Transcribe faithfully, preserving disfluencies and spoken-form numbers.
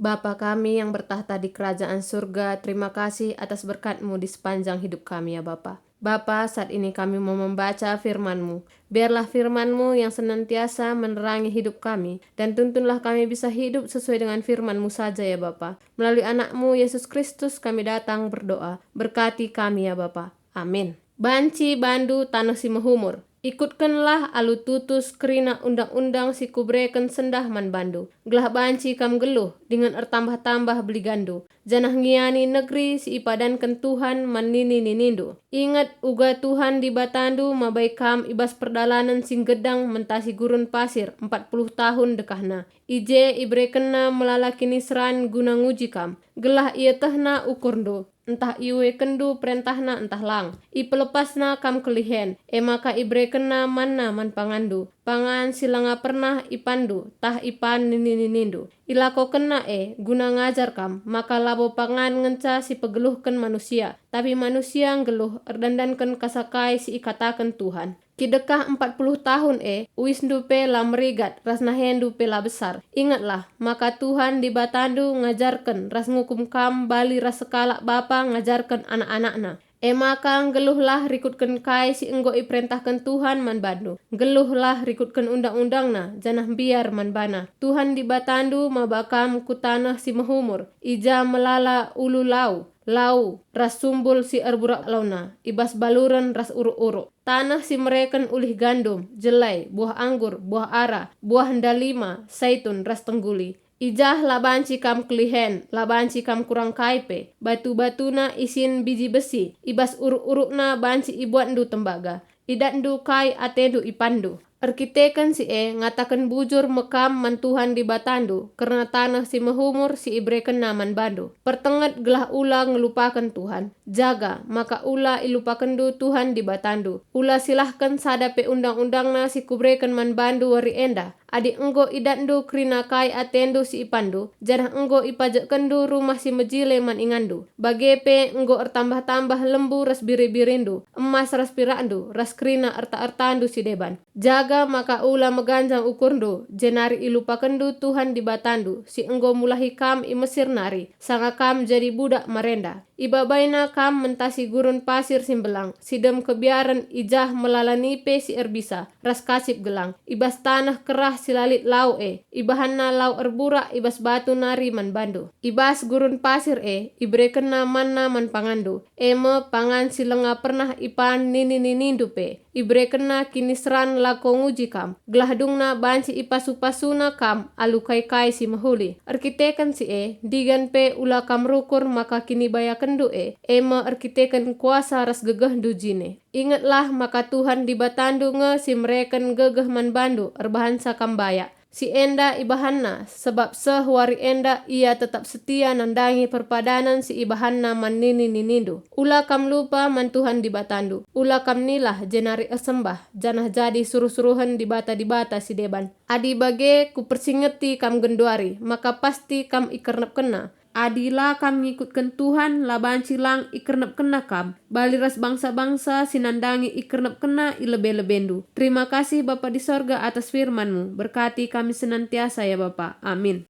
Bapa kami yang bertakhta di kerajaan surga, terima kasih atas berkat-Mu di sepanjang hidup kami, ya Bapa. Bapa, saat ini kami mau membaca firman-Mu. Biarlah firman-Mu yang senantiasa menerangi hidup kami, dan tuntunlah kami bisa hidup sesuai dengan firman-Mu saja, ya Bapa. Melalui Anak-Mu, Yesus Kristus, kami datang berdoa. Berkati kami, ya Bapa. Amin. Banci bandu taneh si mehumur. Ikutkenlah alu tutus kerina undang-undang si kubereken sendah man bandu, gelah banci kam nggeluh, dingen ertambah-tambah beliganndu, janah ngiani negeri si ipadanken Tuhan man nini-ninindu. Inget uga Tuhan Dibatandu mabai kam i bas perdalanen si nggedang mentasi gurun pasir empat puluh tahun dekahna. I je iberekenNa melala kiniseran guna nguji kam, gelah ietehNa ukurndu, ntah iuekenndu perentahNa ntah lang. IpelepasNa kam kelihen, e maka iberekenNa manna man panganndu, pangan si langa pernah ipanndu, tah ipan nini-ninindu. IlakokenNa e guna ngajar kam, maka labo pangan ngenca si pegeluhken manusia, tapi manusia nggeluh erdandanken kasa kai si ikataken Tuhan. Kidekah empat puluh tahun e, uisndu pe la merigat, ras nahendu pe la besar. Ingetlah, maka Tuhan Dibatandu ngajarken ras ngukum kam bali ras sekalak bapa ngajarken anak-anakna. E maka nggeluhlah rikutken kai si enggo iperentahken Tuhan man bandu. Nggeluhlah rikutken undang-undangNa, janah mbiar man baNa. Tuhan Dibatandu maba kam ku taneh si mehumur, i ja melala ulu lau, lau, ras sumbul si erburak launa, i bas baluren ras uruk-uruk. Taneh si mereken ulih gandum, jelai, buah anggur, buah ara, buah ndalima, saitun, ras tengguli. I jah la banci kam kelihen, la banci kam kurang kai pe. Batu-batuna isin biji besi, i bas uruk-urukna banci ibuatndu tembaga. Idatndu kai atendu ipanndu. Erkiteken si e, ngataken bujur me kam man Tuhan Dibatandu kerna taneh si mehumur si iberekenNa man bandu. Pertenget gelah ula ngelupaken Tuhan. Jaga, maka ula ilupakenndu Tuhan Dibatandu. Ula silahken sada pe undang-undangNa si kubereken man bandu wari enda. Adi enggo idatndu kerina kai atendu si ipanndu, janah enggo ipajekkenndu rumah si mejile man inganndu, bage pe enggo ertambah-tambah lembu ras biri-birindu, emas ras pirakndu, ras kerina erta-ertandu si deban. Jaga maka ula meganjang ukurndu, jenari ilupakenndu Tuhan Dibatandu, si enggo mulahi kam i Mesir nari, sanga kam jadi budak marenda. IbabaNa kam mentasi gurun pasir si mbelang, si dem kebiaren i jah melala nipe si erbisa, ras kasip gelang, i bas taneh kerah si la lit lau e, ibahanNa lau erburak i bas batu nari man bandu. I bas gurun pasir e, iberekenNa manna man panganndu, e me pangan si langa pernah ipan nini-ninindu pe. IberekenNa kiniseran lako nguji kam, gelah dungna banci ipasu-pasuNa kam alu kai-kai si mehuli. Erkiteken si e, ndigan pe ula kam rukur maka kinibayakenndu e, e me erkiteken kuasa ras gegehndu jine. Ingetlah maka Tuhan Dibatandu nge si mereken gegeh man bandu erbahanca kam bayak. Si enda ibahanNa, sebab seh wari enda Ia tetap setia nandangi perpadanen si ibahanNa man nini-ninindu. Ula kam lupa man Tuhan Dibatandu, ula kam nilah jenari ersembah, janah jadi suruh-suruhen dibata-dibata si deban. Adi bage Kupersingeti kam genduari, maka pasti kam ikernepkenNa. Adi la kam ngikutken Tuhan, la banci lang ikernepkenNa kam, bali ras bangsa-bangsa si nandangi ikernepkenNa i lebe-lebendu. Terima kasih Bapa di sorga atas firman-Mu. Berkati kami senantiasa ya Bapa. Amin.